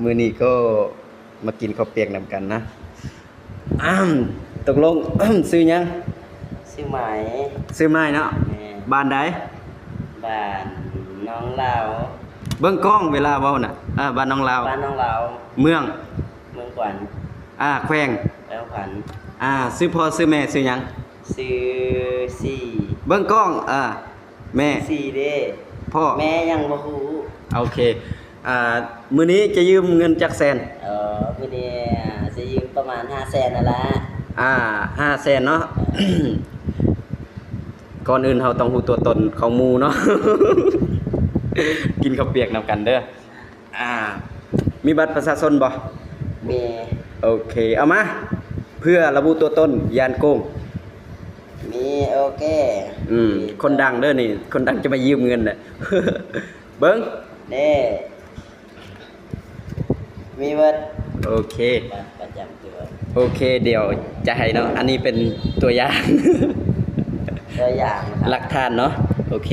ມື້ນີ້ກໍມາກິນເຂົ້າປຽກນຳກັນນະ. ອາ ຕົກລົງ ຊື່ຫຍັງ? ຊື່ໄໝ. ຊື່ໄໝເນາະ. ແມ່ນ. ບ້ານໃດ? ບ້ານໜອງລາວ. ເບິ່ງກ້ອງເວລາເວົ້ານະ. ເອີ ບ້ານໜອງລາວ. ບ້ານໜອງລາວ. ເມືອງ? ເມືອງຂວັນ. ອາ ແຂວງ? ແຂວງຂວັນ. ອາ ຊື່ພໍ່ຊື່ແມ່ຊື່ຫຍັງ? ຊື່ສີ. ເບິ່ງກ້ອງ ເອີ ແມ່. ສີເດ້. ພໍ່. ແມ່ຍັງບໍ່ຮູ້. ໂອເຄ. ອ່າ ມື້ນີ້ຈະຢືມເງິນຈັກແສນ? ເອີ ມື້ນີ້ ອ່າ ຈະຢືມປະມານຫ້າແສນນັ້ນລະ. ອ່າ ຫ້າແສນເນາະ. ກ່ອນອື່ນເຮົາຕ້ອງຮູ້ຕົວຕົນຂອງໝູ່ເນາະ. ກິນເຂົ້າປຽກນຳກັນເດີ. ອ່າ ມີບັດປະຊາຊົນບໍ່? ມີ. ໂອເຄ ເອົາມາ ເພື່ອລະບຸຕົວຕົນ ຢ້ານໂກງ. ມີ. ໂອເຄ. ອືມ ຄົນດັງເດີນີ້ ຄົນດັງຈະມາຢືມເງິນນະ. ເບິ່ງ ເດ້ ມີເບິດ. ໂອເຄ ບັດປະຈຳຕົວ. ໂອເຄ ດຽວຈະໃຫ້ເນາະ ອັນນີ້ເປັນຕົວຢ່າງ ຕົວຢ່າງນະຄັບ ຫຼັກຖານເນາະ. ໂອເຄ.